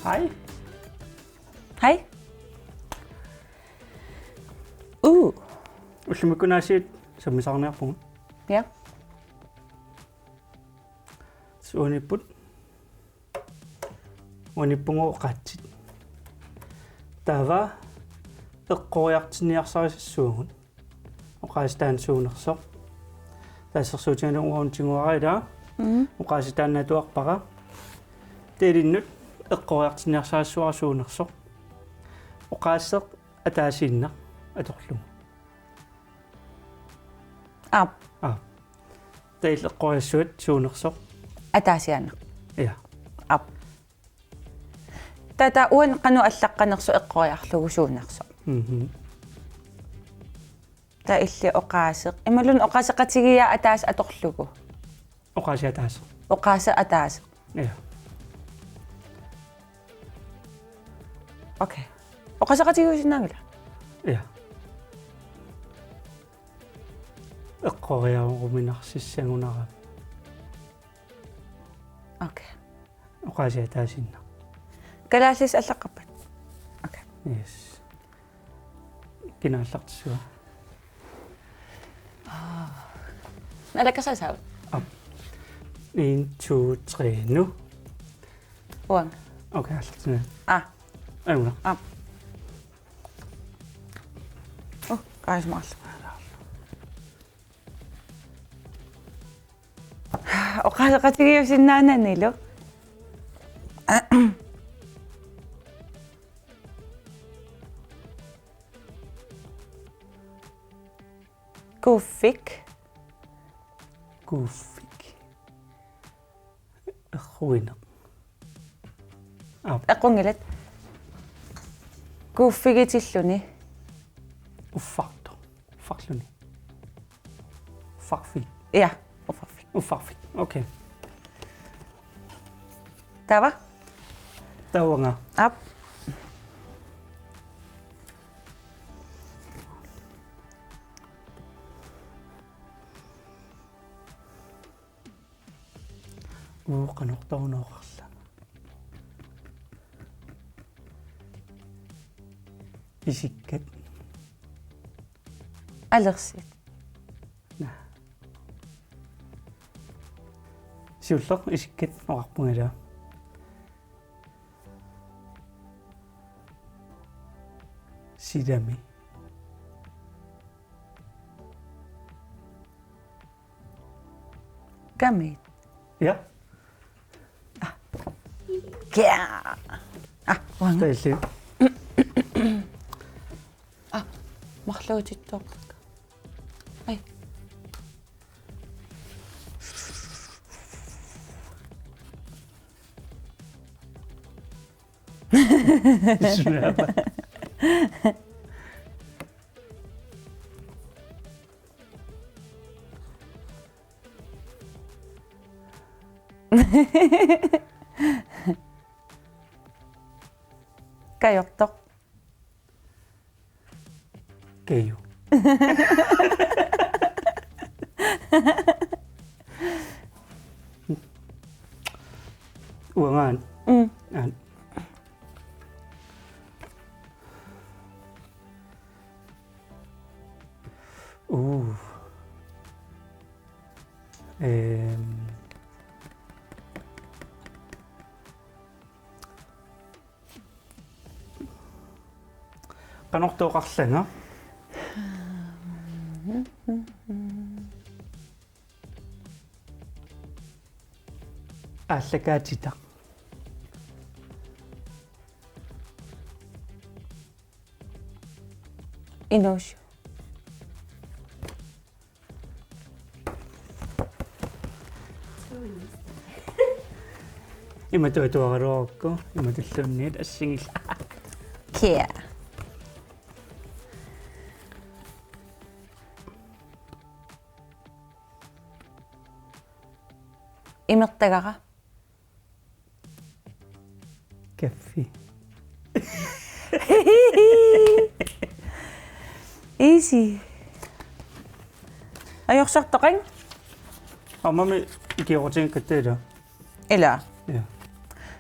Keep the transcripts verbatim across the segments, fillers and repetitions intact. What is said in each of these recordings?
Hej. Hej. Uh. Ullumikkut aasiit sammisaqarniarpugut. Ja. Suunipput. Uaniippugut oqaatsit. Taava eqqoriartinniarsarissaagut. Oqaaseq taanna suunersoq. Taava assersuutigalugu uagut tiguara ilaa. Mm. Oqaaseq taanna atuarpara. Taava ilinnut eqqoriartinniarsarissavara suunersoq. Oqaaseq ataasiinnaq atorlugu. Aap. Aap. Taava illit eqqoriassat suunersoq. Ataasiinnaq. Ja. Aap. Taava uani qanoq allaqqanersoq eqqoriarlugu suunersoq. Mhm. Taava illit oqaaseq. Imaluunniit oqaaseqatigiiaat ataaseq atorlugu. Oqaaseq ataaseq. Oqaaseq ataaseq. Ja. Okay. Oqaaseqatigiuusinnaanngilaq? Ja. Eqqoriaruminarsissagunarami. Okay. Oqaaseq ataasiinnaq. Kalaallisut allaqqappat? Okay. Yes. Kina aallartissavat? Aa. Nalakkersuisaavat? Aap. En, to, tre, nu. Uanga. Okay, aallartinnaavit. Aa. Aajuna. Aap. Uh, kaismaal. Oqaaseqatigiuusinnaananilu. Kuuffik. Kuuffik. Eqquineq. Aap. Eqqunngilat. Kuuffigitilluni. Uffartoq. Uffarluni. Uffarfik. Ja, uffarfik. Uffarfik. Okay. Taava? Taava uanga. Aap. Uu, qanortoruna oqarlanga. Isikkat. Alersit. Naa. Siulleq isikkat oqarpunga ilaa. Silami. Kamiit. Ja. Kia. Ah, uanga. Taava illit. Ah, marluutittoq. Ai. Suna. Kajortoq. Kaju. Uangaat. Mm. Aat. Uu. Ehm. Qanortoq oqarlanga? Aallakaatitaq. Inuussutaq. Imatut atuaraluarukku, imatulluunniit assingillaat. Kia. Imertagara. Kaffi. Easy. Ajorsartoqarpa? Aammami ikiorutigigatta ilaa. Ilaa. Ja.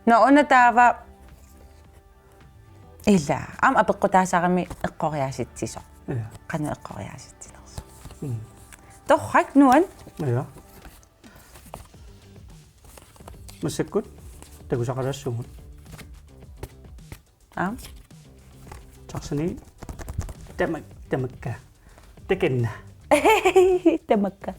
Nå, una taava Ila, aamma apeqqutaasarami eqqoriaasitsisoq. Ja. Qanoq eqqoriaasitsinersoq. Mm. Torrak, nuann'. Ja. Massakkut takusaqalaassuugut. Aap. Taxani. Tamak-, tamakka. Takanna. Tamakka.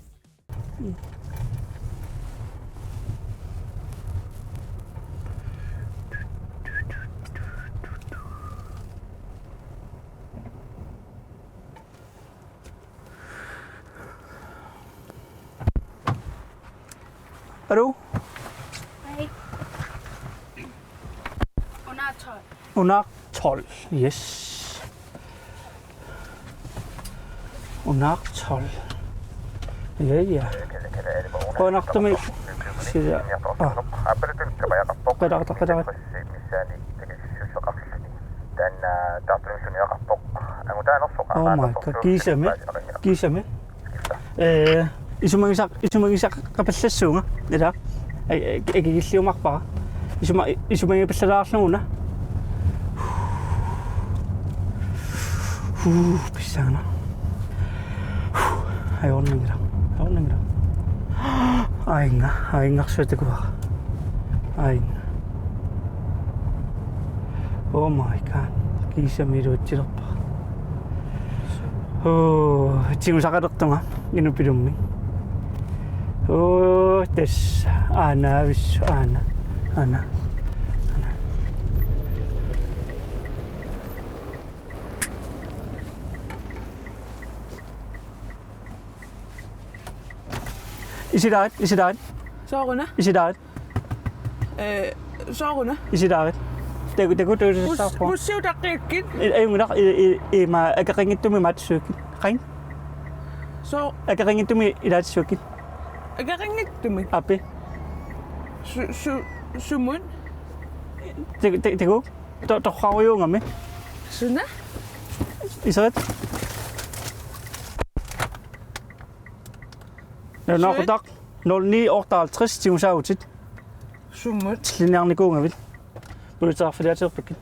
Aluu? Hej. Under tolv. Under tolv, yes. Under tolv. Ja, ja. Qujanartumik. Sila. Ah. Qilaqata, qilaqata. Oh my God, kiisami. Kiisami. Eh, isumagisaq, isumagisaqapallassuunga, ila. Ai, ai, akikilliumaarpara. Isuma-, isumagipallalaarluguna. Huu, pissaana. Ajornanngilaq. Ajornanngilaq. Aajuna, aajunarsuaq takuara. Aajuna. Oh my God. Kiisami iluatsilerpara. Oo, tigusaqalertunga inuppilummi. Oo, tassa aana avissu, aana, aana, aana. Isilaat, isilaat. Sooruna? Isilaat. Eh, sooruna? Isilaat. Taku, taku, taku, Bus-, taku. Bussiutaqqikkakkit? I-, ajunngilaq, i-, i-, ima, akeqanngitsumik imaattussuakkit. Qai? So- Akeqanngitsumik ilaatissuakkit. Akeqanngitsumik? Aap. Su-, su-, sumut? Taku, taku, taku. To-, torrarujuugami. Suna? Iserit. Nalunaaqutaq nul ni otteoghalvtreds tigusaavutit. Sumut? Tillinniarnikuugavit. Politeeqarfiliaateerpakkit.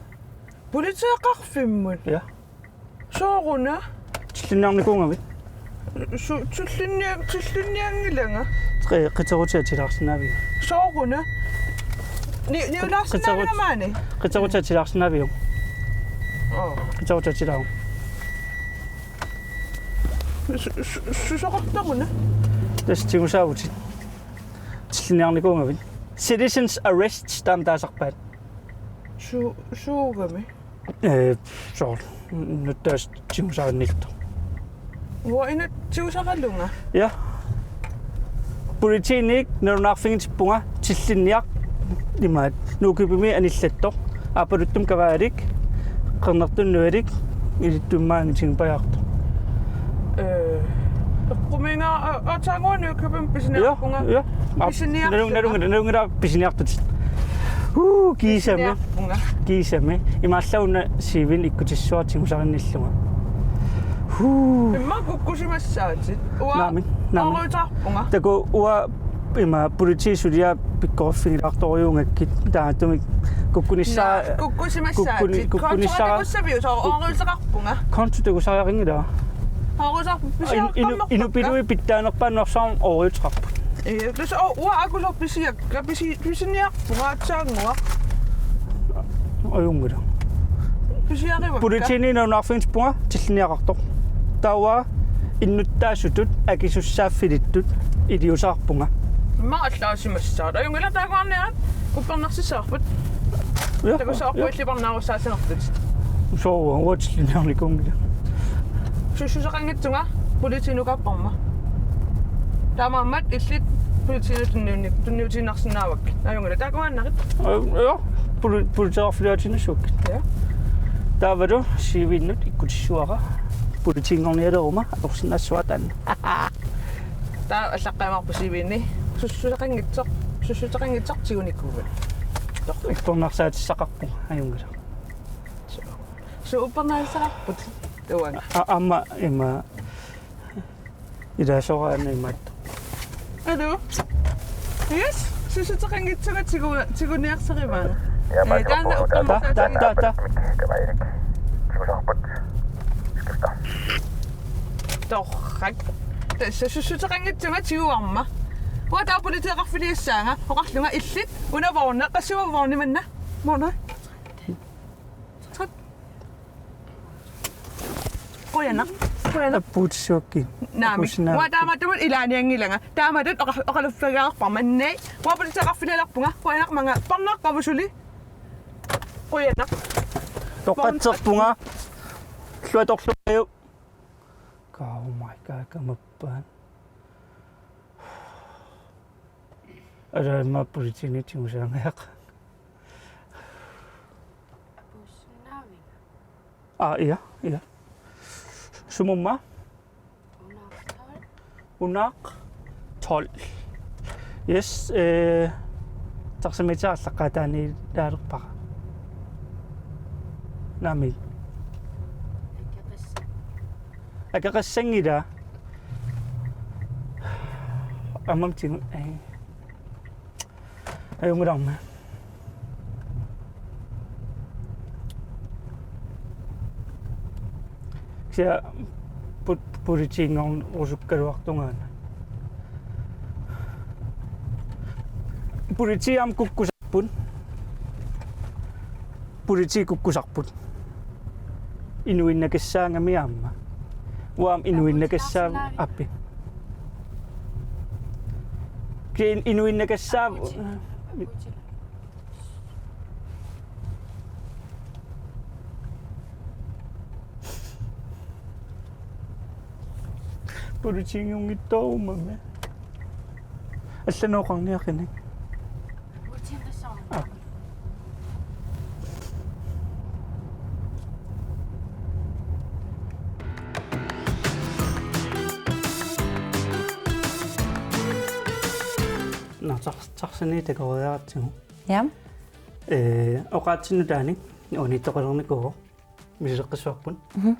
Politeeqarfimmut? Ja. Sooruna? Tillinniarnikuugavit. Su-, tillinnia-, tillinnianngilanga. Qi-, qiterutit atilaarsinnaaviuk? Sooruna? Ni-, niulaarsinnaavigit maani? Qiterut-, qiterutit atilaarsinnaaviuk? Oo. Qiterutit atilaaruk. Su-, su-, susoqartaruna? Tassa tigusaavutit. Tillinniarnikuugavit. Citizens arrest taama taasarpaat. Su-, suugami? Eh, soorlu. Nuttaasut tigusarinnillutik. Uanga inuk tigusaralunga? Ja. Politiinit nalunaarfigitippunga tillinniaq imaat. Nukapimi anillattoq. Aappaluttumik kavaalik. Qernertumik nualik. Ilittumik maani tigupajaartoq. Eh, eqqumiinnga, a-, aatsaannguaq Nykøbingimi pisiniarpunga. Ja, ja. Aap, pisiniarpunga. Nalung-, nalung-, nalunngilara pisiniartutit. Uu, kiisami. Pisiniarpunga. Kiisami. Imaallaat una siivini ikkutissuara tigusarinnillunga. Huu. Immaqa kukkusimassaatit. Uanga. Naamik, naamik. Ooriuteqarpunga. Takuuk uanga ima politiit suliaat pikkoriffigilaartorujuugakkit taamaattumik kukkunissaa-, naa, kukkusimassaatit. Kukkuni-, kukkunissara-, kontoqartussaviuk, soorlu ooriuteqarpunga. Konto takusariaqanngilaq. Ooriuteqarpunga, in-, inu-, pisiaqqammerpakka. Inuppilui pitsaanerpaanut soorlu ooriuteqarput. Ee, tassa o-, uanga akulerpisiakka pisi-, pisiniarpunga aatsaannguaq. Ajunngilaq. Pisiarivakka. Politiinit nalunaarfigitippunga tillinniaqartoq. Taava innuttaasutut akisussaaffilittut iliuuseqarpunga. Immaqa allaasimassaaq. Ajunngilaq, takuarniarit uppernarsissavarput. Ja, takusavarput ja. Illiparnaarussaassanertut. Soorlu uanga tillinniarnikuunngilanga. Sussuseqanngitsunga politiinut kaapparma. Taamaammat illit politiinut tunniunni-, tunniutiinnarsinnaavakkit. Ajunngilaq, takuaannarit. Aa, ja. Poli-, politiit affiliatinissuk. Ja. Taavalu siivini ikkutissuara. Politiinngornialeruma orsinnaassuataan. Taava allaqqimaarpoq siivini. Sussuseqanngitsoq, sussuseqanngitsoq tigunikuuvat. Uppernarsaatissavarput, ajunngilaq. Su-, su-, uppernarsissavarput uanga. A-, aamma ima ilaasoraanna imaattoq. Aluu? Yes, sussuseqanngitsunga tigu-, tiguniarsarivaanga. Ja, taanna uqqammersaata. Taava, taava, taava. Tigusarput. Skifter. Torrak. Tassa sussuteqanngitsumik tiguarma. Uanga taava politeeqarfiliassaanga, oqarlunga illit, una voorneq, qassiuva voorneq manna? Voorneq. Qujanaq. Qujanaq. Appuutsuakki. Naamik. Appuutsunaakki. Uanga taamaattumut ilaanianngilanga. Taamatut oqa-, oqaluffigaarpara manna. Uanga politeeqarfilialerpunga. Qujanaq manga. Parnaqqavu suli. Qujanaq. Toqqatserpunga. Illuatorluaruk. Oh my God, kamappaat. Aamma politiinit tigusaangajaq. Appuussinnaavinga? Aa, ja, ja. Sumumma? Unaaq tolv. Unaaq tolv. Yes, eh, taxameter allaqqaataaniilaalerpara. Naamik. Akeqassanngilaq. Aamma tigu-, eh. Ajunngilaq aamma. Kisianni put-, politiinngornerusukkaluartungaana. Politiit aamma kukkusarput. Politiit kukkusarput. Inuinnakassaagami aamma. Uanga aamma inuinnakassaa-, appi. Kisianni inuinnakassaa-, politiinngorngitsoorumami. Allanut oqarniaqinik. Aa. Nå, tak-, taxani takoriaratsigu. Ja. Eh, oqaatsinnut taanna, unittoqalernikuuvoq, misileqqissuarput. Mhm.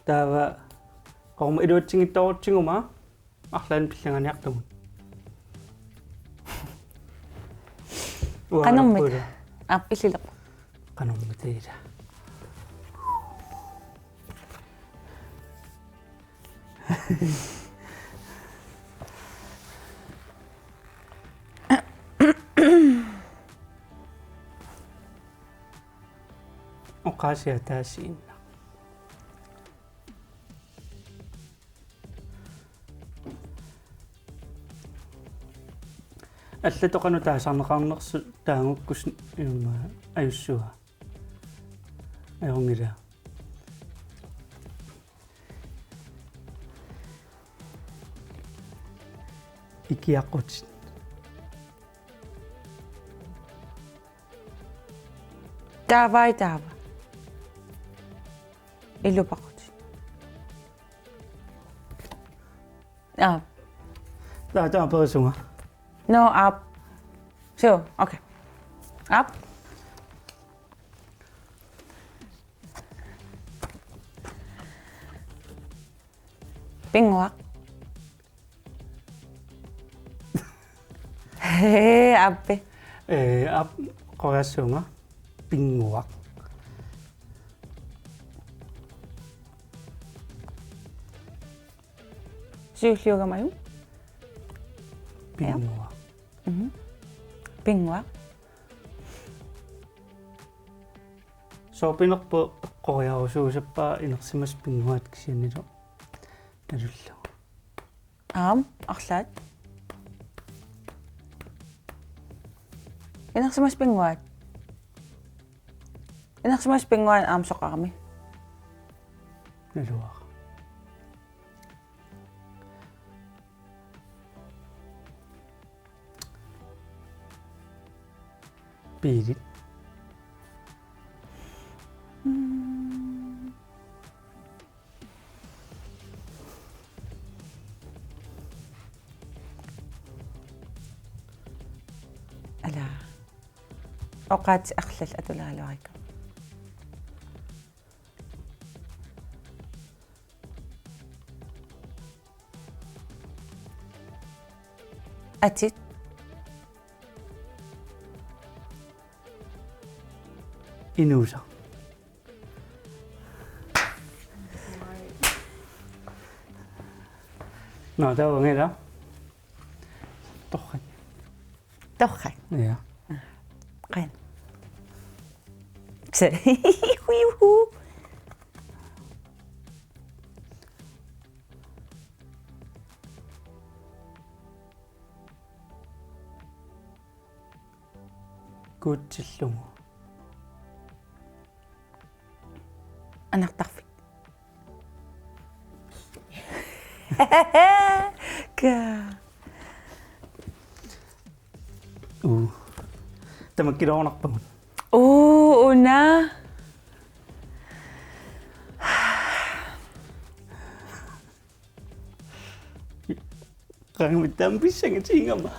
Taava, qanormi iluatsinngitsoorutsiguma, arlaannik pillanganiartugut. Qanormita? Uanga. Aap, illileq. Qanormita ila. Oqaasia taasiinnaq. Allatut qanoq taasarneqarnersoq taagukkus imma ajussua. Ajunngilaq. Ikiaqutit. Taava, taava. Ilupaqut. Aap. Taava, taava perisunga. Nå, aap. Suu, okay. Aap. Pinnguaq. Hee, aappi. Eh, aap, qoriarsuunga. Pinnguaq. Siulliugamaju. Pinnguaq. Mhm. Pinnguaq. Sooq pinerpoq qoriarusuusappaa inersimasut pinnguaat kisiannilu nalullugu. Aamma, arlaat. Inersimasut pinnguaat. Inersimasut pinnguaat aamma soqarami. Naluara. Piilit. Mm. Ala. Oqaatsit arlallit atulaaluarikka. Atit. Inuusaq. Nå, taava angila. Torrak. Torrak. Ja. Qan. Se. Huihu. Kuutsillugu. Anartarfik. Ka. Uu. Tamakkiloornarpagut. Uu, una. Qanga taama pissangatigama.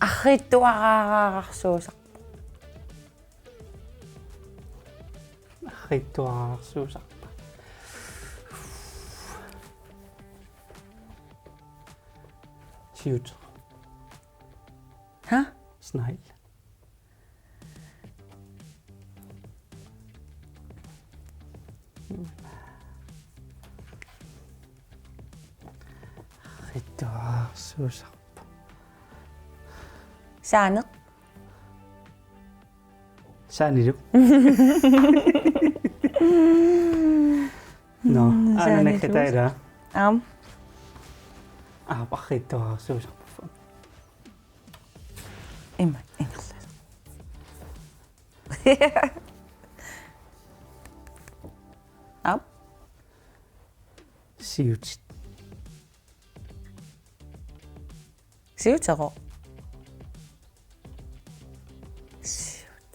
Arriitsuaraarsuusarpoq. Arriitsuaraarsuusarpoq. Siut. Ha? Snegl. Arriitsuaraarsuusarpoq. Saaneq. Saanilu. Nå, mm, aana saanilu. Nakkataara. Aam. Aa, arriitsuaraarsuusarpoq. Ima, ingerlasoq. Aap. Siutit. Siuteroq. Siut.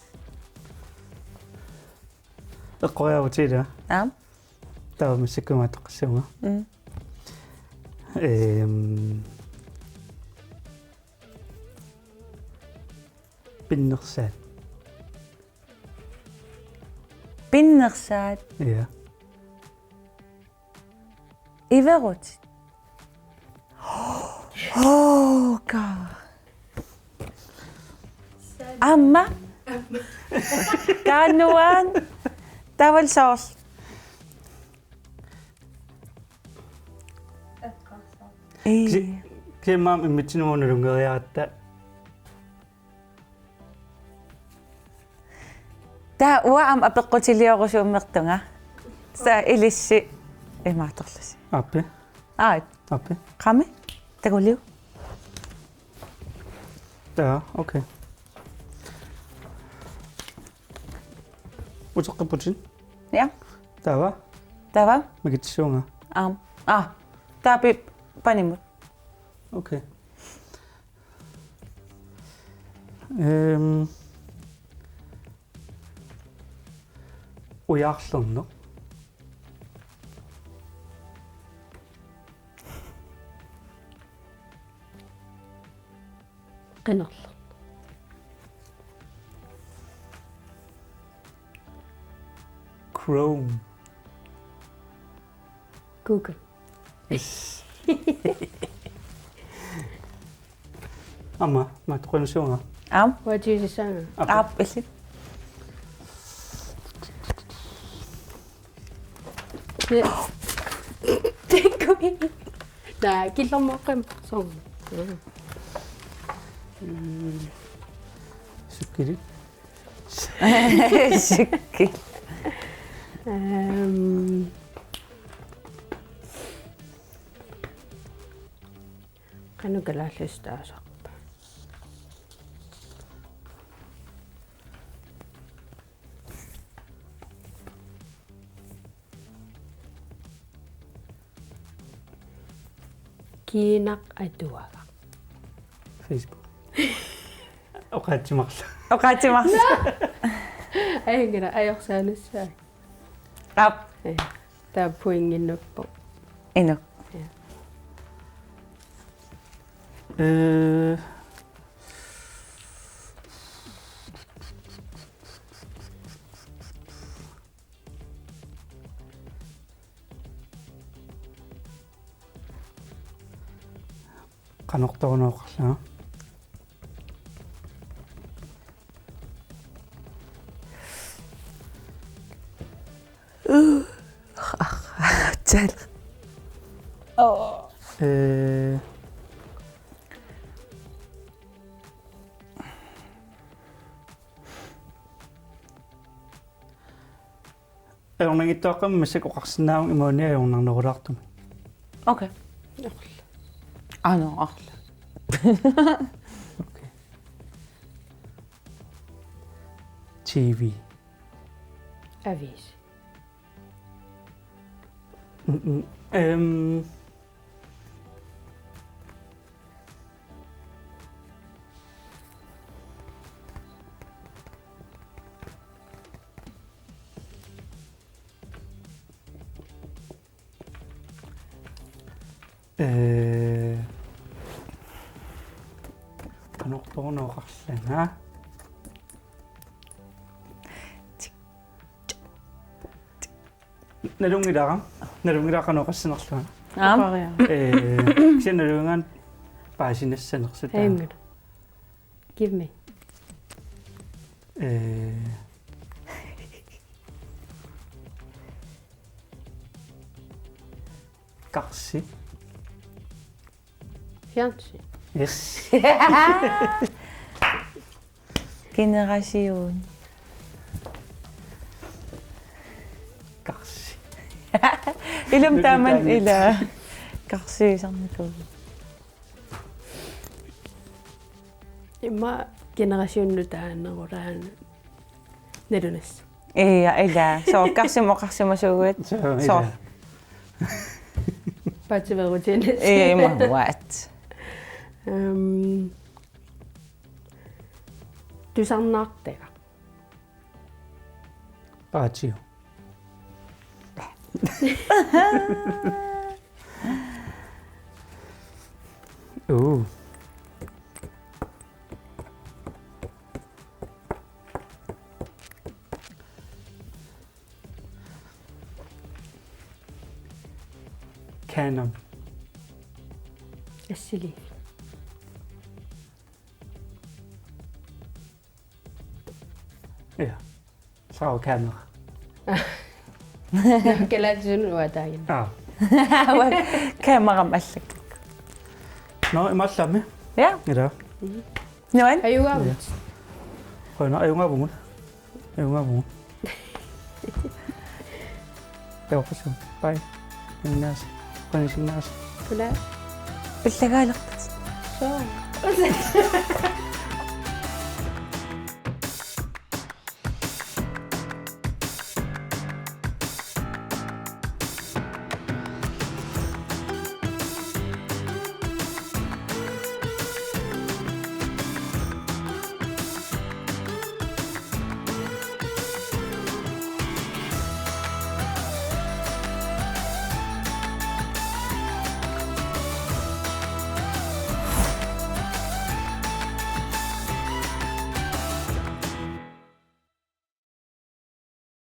Eqqoriarutila. Aap. Taava massakkut imaattaqassuunga. Mm. Ehm. Pinnersaat. Pinnersaat. Ja. Iverutit. Oh, ka. Aamma. Kaannuan. Taava soorlu. Ii. Kisi-, kisianni aamma immitsinnut nalunngeriaratta. Taava uanga aamma apeqqutiliorusuummertunga. Taava ilissi imaattorlusi. Aappi. Aap. Aappi. Qami. Takuliuk. Taava, okay. Uteqqipputit. Ja. Taava. Taava. Makitsisuunga. Aam. Aa. Taava pi-, panimut. Okay. Ehm. Ujaarlerneq. Qinerlerneq. Chrome. Google. Yes. Aamma, imaattoqarsuunga. Aap. Uanga tigusissaanga. Aap. Aap, illit. Te-, Tekkui. Naa, killormooqqim. Soorlu. Mm. Sukkili. Sukkili. Ehm. Qanoq kalaallisut taasarpa? Kiinaq atuagaq. Facebook. Oqaatsimarlu. Oqaatsimarlu. Ajunngilaq, ajorsaanissaq. Aap. Ee, taava pointinnuppoq. Inuk. Ja. Ee. Qanortoq una oqarlunga. Oh. Eh. Ajornanngitsuaqqamik massakkut oqarsinnaavunga imaluunniit ajornarnerulaartumik. Okay. Aana arla. Okay. T V. Avis. Mm, mm. Øhm. Øh. Qanortoruna oqarlanga. Nalunngilara, nalunngilara qanoq oqassinerlunga. Aam. Oqariara. Eh, kisianni nalunngilara paasinassanersoq. Hej, Mille. Give me. Eh. Karsi. Fjernsyn. Yes. Generation. Karsi. Ilumut taamak ila. Karsiuisarnikuuvoq. Immaqa generation nutaanerulaanut. Nalunassaq. Ija, ila. Soorlu karsimut oqarsimasuuguit. Soo, ila. Soorlu. Paatsiveerutiinnassaaq. Ija, imaappoq. Øhm, tusarnaartagaq. Raatiu. Uu. Canon. Assiliivi. Ja. Saava kamera. Kalaallisut uataagin. Aa. Kameramik allak. Nå, imaallaammi. Ja. Ila. Nuan. Ajugaavit. Ja. Qujanaq, ajugaavugut. Ajugaavugut. Takuss'. Bye. Innaas. Qanisinnaas. Kula. Pillagaalerpat. Soo.